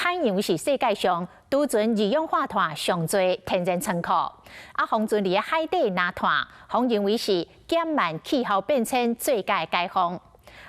海洋是世界上储存二氧化碳上濟天然倉庫。啊，封存佇海底藍碳，予認為是減慢氣候變遷最佳的解方。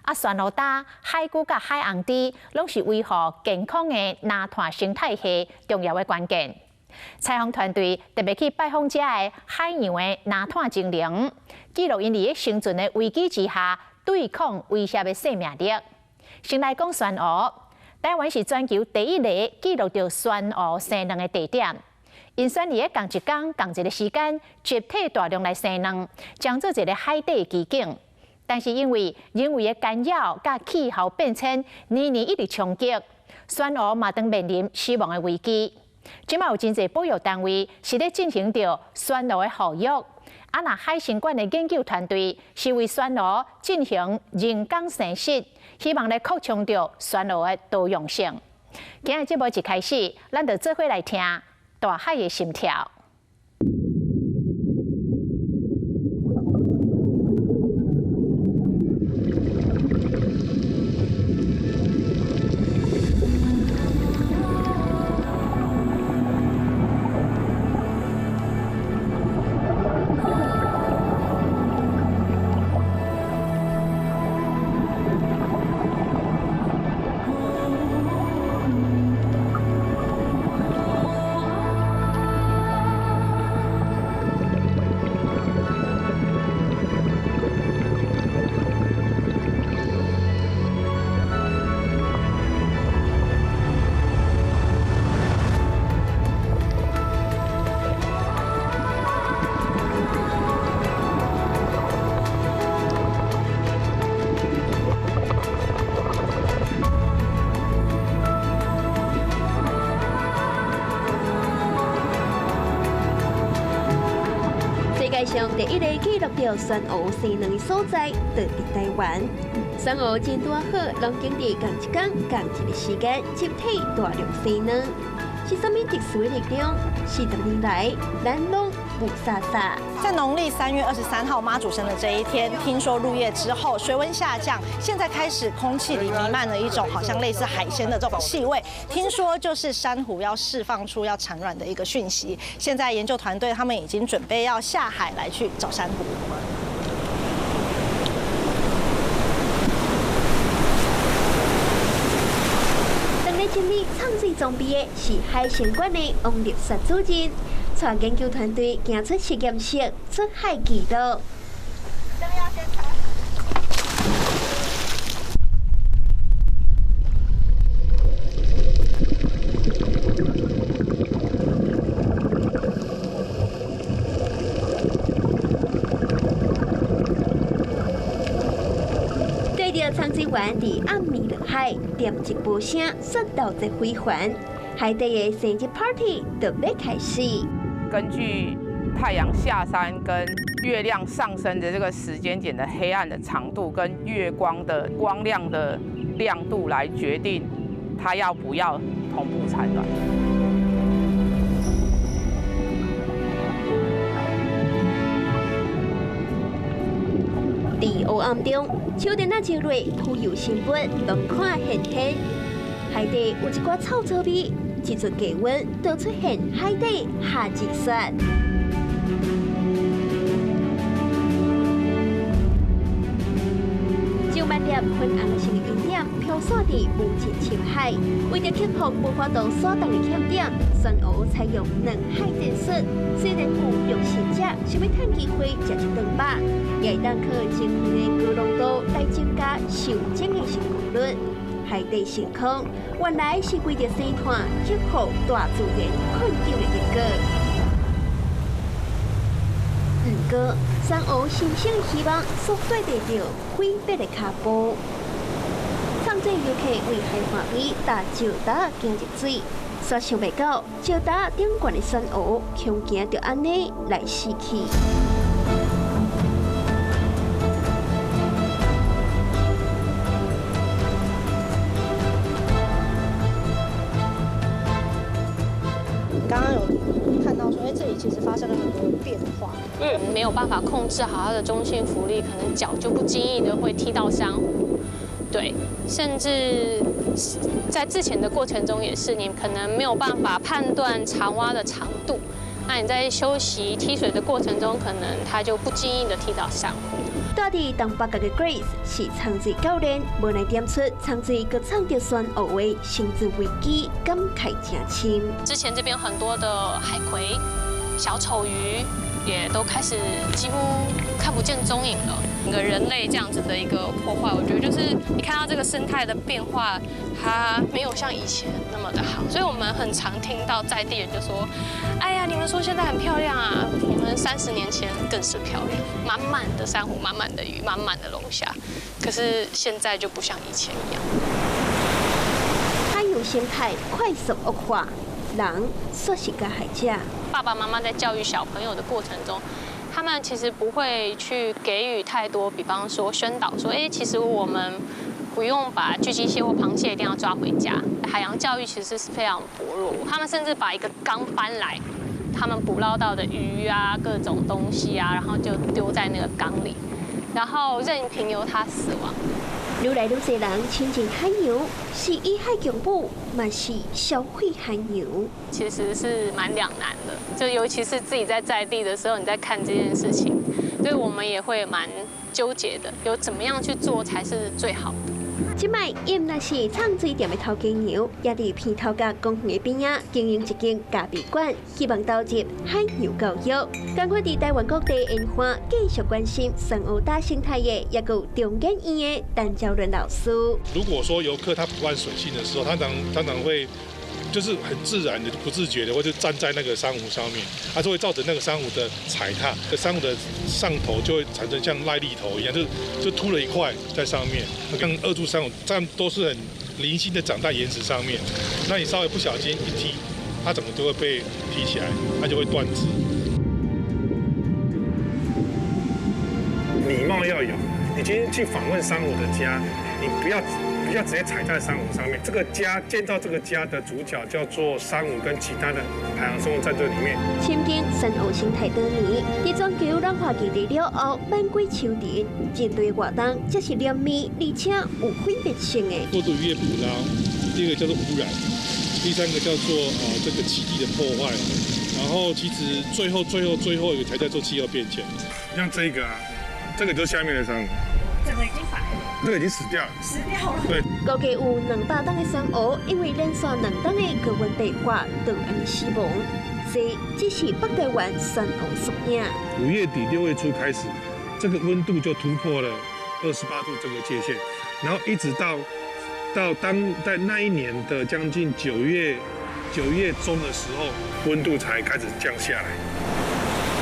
啊，珊瑚礁、海龜佮海紅豬，攏是維護健康的藍碳生態系重要的關鍵。採訪團隊特別去拜訪這个海洋的藍碳精靈，記錄𪜶佇咧生存的危機之下，對抗威脅的生命力。先來講珊瑚，台灣是全球第一個記錄著珊瑚生卵的地點。𪜶選佇咧仝一工、仝一个時間，集體大量來生卵，將做一个海底奇景。但是因為人為的干擾佮氣候變遷，年年一直衝擊，珊瑚嘛當面臨死亡的危機。這馬有真濟保育單位是咧進行著珊瑚的復育，啊，若海生館的研究團隊是為珊瑚進行人工生殖，希望來擴充著珊瑚的多樣性。今日節目一開始，咱就做伙來聽大海的心跳。上第一個記錄著珊瑚生卵的所在，就佇台灣。珊瑚真拄好，攏經佇仝一工、仝一個時間，集體大量生卵，是啥物特殊的力量？40年來，咱攏霧煞煞。在農曆3月23號媽祖生的這一天，聽說入夜之後水溫下降，現在開始空氣裡彌漫了一種好像類似海鮮的這種氣味，聽說就是珊瑚要釋放出要產卵的一個訊息。現在研究團隊他們已經準備要下海來去找珊瑚。當咧整理藏水裝備的是海生館的王立雪主任。帶研究團隊行出實驗室出海記錄。對著藏水員佇暗暝落海，點一波聲，雪道在非凡，海底的生日 party 就欲開始。根據太陽下山跟月亮上升的這個時間點的黑暗的長度跟月光的光亮的亮度來決定它要不要同步產卵。佇黑暗中，手電仔照落，浮游生物攏看現現。海底有一寡臭臭味。一陣低溫，就出現海底夏日雪。上萬粒粉紅色的雲點飄散佇無盡深海。為著克服無法度徙動的欠點，珊瑚採用兩海戰術。雖然有掠食者想欲趁機會食一頓飽，也會當靠精遠的高濃度來增加受精的成功率。海底星空，原來是為著生態克服大自然困境的結果。毋過，珊瑚新生的希望所對著毀滅的跤步。藏水遊客為海岸邊搭石礁行入水，煞想袂到石礁頂懸的珊瑚，恐驚就按呢來死去。剛剛有看到說，哎，這裡其實發生了很多變化。沒有辦法控制好它的中性浮力，可能腳就不經意的會踢到珊瑚，對，甚至在自潜的过程中也是，你可能没有办法判断长蛙的长度，那你在休息踢水的过程中，可能它就不经意的踢到珊瑚。住佇东北角的 Grace 是潜水教练，无奈点出潜水阁藏著珊瑚的生存危机，感慨诚深。之前这边很多的海葵、小丑鱼也都开始几乎看不见踪影了。整个人类这样子的一个破坏，我觉得就是你看到这个生态的变化，它没有像以前那么的好，所以我们很常听到在地人就说：“哎呀，你们说现在很漂亮啊，我们30年前更是漂亮，满满的珊瑚，满满的鱼，满满的龙虾。可是现在就不像以前一样。” 海洋生态快速恶化，人煞是加害者。爸爸妈妈在教育小朋友的过程中，他们其实不会去给予太多，比方说宣导说，哎，其实我们不用把寄居蟹或螃蟹一定要抓回家。海洋教育其实是非常薄弱，他们甚至把一个缸搬来，他们捕捞到的鱼啊、各种东西啊，然后就丢在那个缸里，然后任凭由它死亡。愈来愈濟人親近海洋，是與海共舞，嘛是消費海洋。其實是蠻兩難的，就尤其是自己在在地的時候，你在看這件事情，所以我們也會蠻糾結的，有怎麼樣去做才是最好的。這擺伊毋但是藏水店的頭家娘，也佇鼻頭角公園邊仔經營一間咖啡館，希望投入海洋教育。仝款佇臺灣各地研發，繼續關心珊瑚礁生態的，也有中研院的陳昭倫老師。如果說遊客他不慣水性的時候，他常會就是很自然的、不自覺的，或者站在那個珊瑚上面，它就會造成那個珊瑚的踩踏，珊瑚的上頭就會產生像瀨痢頭一樣，就凸了一塊在上面。像顎柱珊瑚，這樣都是很零星的長在岩石上面，那你稍微不小心一踢，它整個都會被踢起來，它就會斷肢。禮貌要有，你今天去訪問珊瑚的家，你不要直接踩在珊瑚上面。這個家建造這個家的主角叫做珊瑚，跟其他的海洋生物在這裡面。深耕珊瑚生態多年，佇全球暖化議題了後，挽歸秋田，針對活動，這是兩面而且有分別性的。過度漁業捕撈，第二個叫做污染，第三個叫做這個棲地的破壞，然後其實最後一個才叫做氣候變遷。像這個啊，這個就是下面的珊瑚。這個已經白了，這個已經死掉了，死掉了。對，估計有200噸的珊瑚，因為連續2冬的高溫變化，就按呢死亡。這只是北台灣珊瑚縮影。5月底6月初開始，這個溫度就突破了28度這個界限，然後一直到當在那一年的將近9月中的時候，溫度才開始降下來。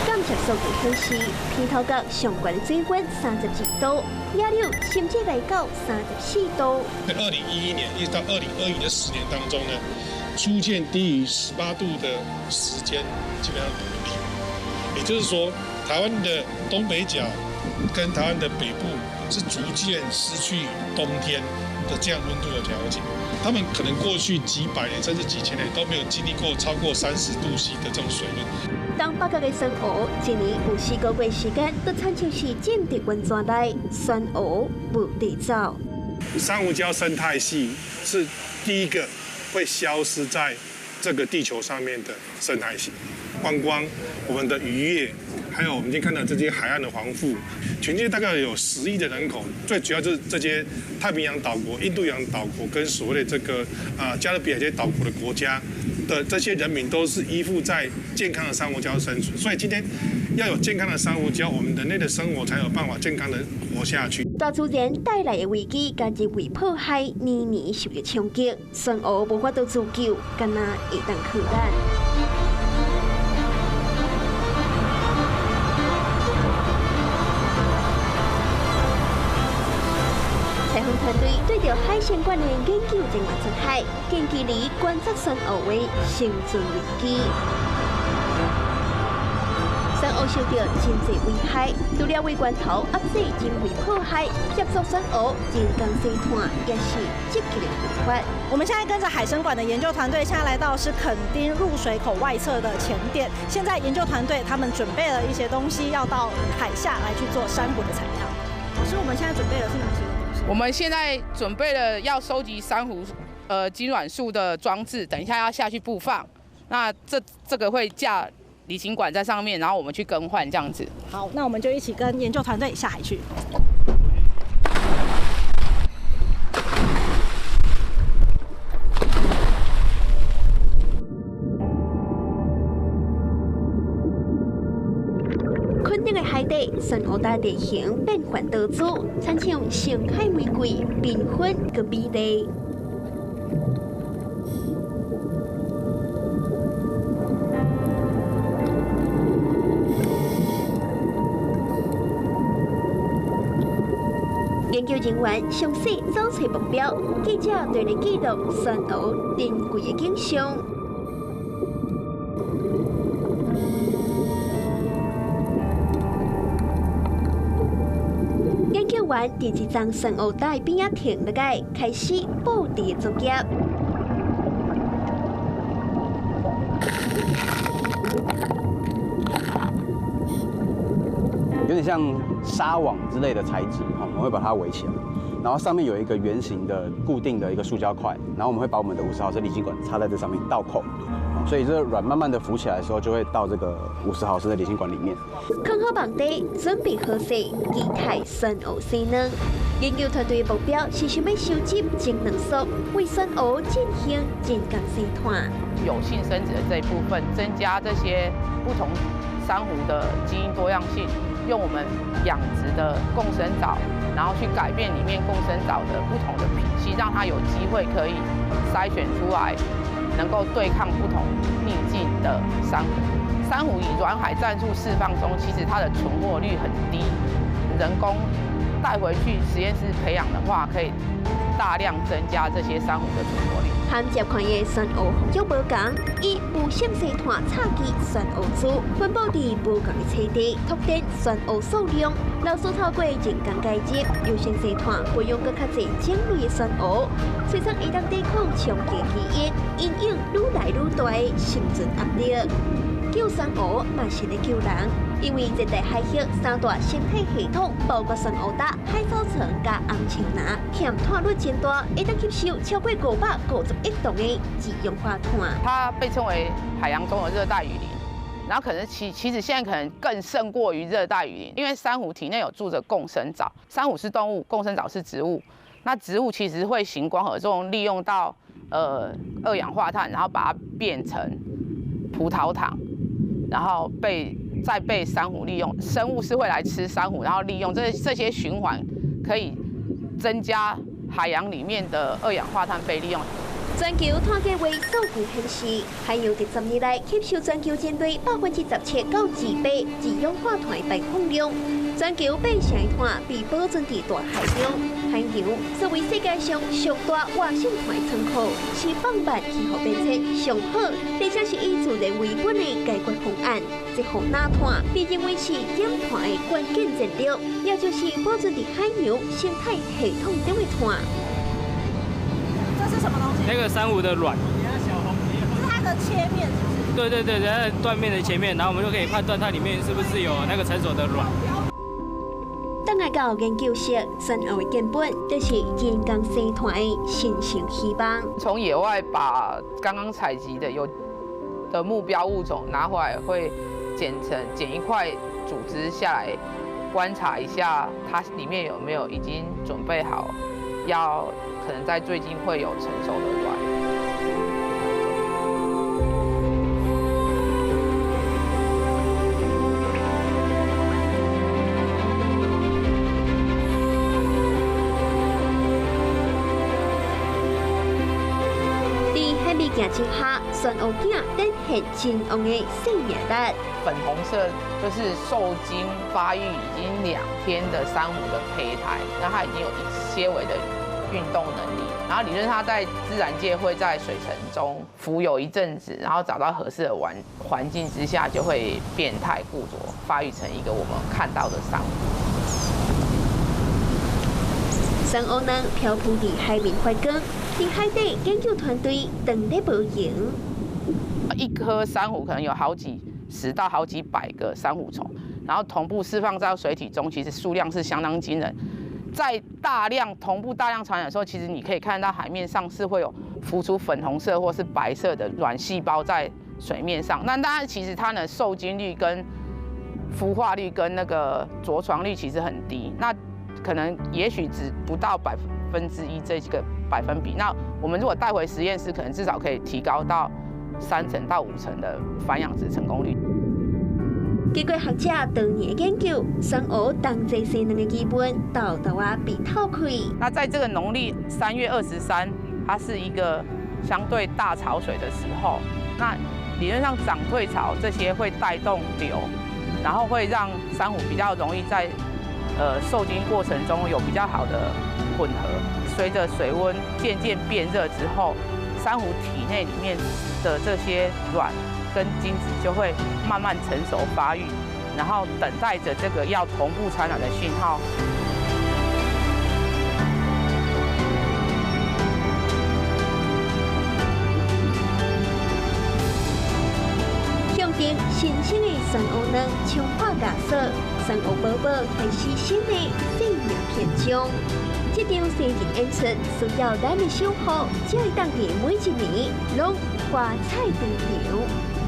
監測數據顯示，鼻頭角上懸水溫32度，野柳甚至來到34度。在2011年一直到2021的10年當中呢，出現低於18度的時間基本上零。也就是說，台灣的東北角跟台灣的北部是逐漸失去冬天的這樣溫度的調節。他們可能過去幾百年甚至幾千年都沒有經歷過超過30度 C 的這種水溫。東北角的珊瑚，一年有4個月時間都親像是浸佇溫泉內，珊瑚無地走。珊瑚礁生態系是第一個會消失在這個地球上面的生態系。觀光、我們的漁業，還有我們今天看到這些海岸的防護，全世界大概有10億的人口，最主要就是這些太平洋島國、印度洋島國跟所謂的這個加勒比海這些島國的國家的這些人民都是依附在健康的珊瑚礁生存，所以今天要有健康的珊瑚礁，我們人類的生活才有辦法健康的活下去。大自然帶來的危機，佮人為破壞，年年受到衝擊，珊瑚無法度自救，敢若會當靠咱。採訪團隊對著海生館的研究人員出海，近距離觀察珊瑚的生存危機。珊瑚受到真濟危害，除了為源頭壓制人為破壞，協助珊瑚人工生態也是積極的做法。我們現在跟着海生館的研究團隊，現在來到是墾丁入水口外側的潛點。現在研究團隊他們準備了一些東西，要到海下來去做珊瑚的採樣。老師，我們現在準備的是哪些東西？我們現在準備了要收集珊瑚，精卵數的裝置，等一下要下去布放。那這個會架離心管在上面，然後我們去更換這樣子。好，那我們就一起跟研究團隊下海去。墾丁的海底珊瑚礁地形變幻多姿，親像深海玫瑰，繽紛閣美麗。研究人員詳細找出目標，記者對來記錄珊瑚珍貴的景象。研究員佇一叢珊瑚礁邊仔停落來，開始布置作業。有點像紗網之類的材質，我們會把它圍起來，然後上面有一個圓形的固定的一個塑膠塊，然後我們會把我們的50毫升離心管插在這上面倒扣，所以這個卵慢慢的浮起來的時候，就會到這個50毫升的離心管裡面。囥好網底，準備好勢，期待珊瑚生卵。研究團隊的目標是想欲收集精卵素，為珊瑚進行人工生碳。有性生殖的這一部分，增加這些不同珊瑚的基因多樣性。用我們養殖的共生藻，然後去改變裡面共生藻的不同的品系，讓它有機會可以篩選出來能夠對抗不同逆境的珊瑚。珊瑚以軟海戰術釋放中，其實它的存活率很低。人工帶回去實驗室培養的話，可以大量增加這些珊瑚的存活率。和這款的珊瑚方式無仝，以無性生炭插支珊瑚株，分布佇無仝的棲地，拓展珊瑚數量。老師透過人工介入，有性生炭培養閣較濟種類的珊瑚，催生會當抵抗長期基因，因應愈來愈大的生存壓力。救珊瑚嘛是咧救人，因為熱帶海域三大生態系統，包括珊瑚礁、海草床佮紅樹林，欠碳率真大，會當吸收超過550億噸的二氧化碳。它被稱為海洋中的熱帶雨林，然後可能其實現在可能更勝過於熱帶雨林，因為珊瑚體內有住着共生藻，珊瑚是動物，共生藻是植物，那植物其實會行光合作用，利用到二氧化碳，然後把它變成葡萄糖。然後再被珊瑚利用，生物是會來吃珊瑚，然後利用這些循環，可以增加海洋裡面的二氧化碳被利用。全球碳計劃數據顯示，海洋佇10年內吸收全球人類7%到2%二氧化碳的排放量。全球8成的碳被保存佇大海中。海洋作為世界上上大活性炭的倉庫，是放慢氣候變遷上好，而且是以自然為本的解決方案。這項納碳被認為是減碳的關鍵戰略，也就是保存佇海洋生態系統中的碳。這是什麼東西？那個珊瑚的卵。是它的切面，是不是？對對對，它的斷面的切面，然後我們就可以判斷它裡面是不是有那個成熟的卵。轉來到研究室，珊瑚的根本就是人工生碳的新生希望。從野外把剛剛採集的有的目標物種拿回來，會剪一塊組織下來，觀察一下它裡面有沒有已經準備好，要可能在最近會有成熟的卵。鏡之下，珊瑚囝展現真旺的生命力。粉紅色就是受精發育已經2天的珊瑚的胚胎，那它已經有一些微的運動能力。然後理論上它在自然界會在水層中浮游一陣子，然後找到合適的環境之下，就會變態固着，發育成一個我們看到的珊瑚。珊瑚卵漂浮佇海面發光。佇海底研究團隊當咧無閒。一顆珊瑚可能有好幾十到好幾百個珊瑚蟲，然後同步釋放在水體中，其實數量是相當驚人。在大量同步大量产卵的时候，其实你可以看到海面上是会有浮出粉红色或是白色的卵细胞在水面上。那当然，其实它的受精率跟孵化率跟那个着床率其实很低，那可能也许只不到1%这个百分比。那我们如果带回实验室，可能至少可以提高到3成到5成的繁养殖成功率。经过学者多年的研究，珊瑚同齐生卵的基本豆豆啊被透开。那在这个农历3月23，它是一个相对大潮水的时候，那理论上涨退潮这些会带动流，然后会让珊瑚比较容易在受精过程中有比较好的混合。随着水温渐渐变热之后，珊瑚体内里面的这些卵跟精子就会慢慢成熟发育，然后等待着这个要同步产卵的讯号。向定新鲜的珊瑚卵冲破枷锁，珊瑚宝宝开始新的生命篇章。這場生日演出需要咱的守護，才會當佇每一年攏華彩登場。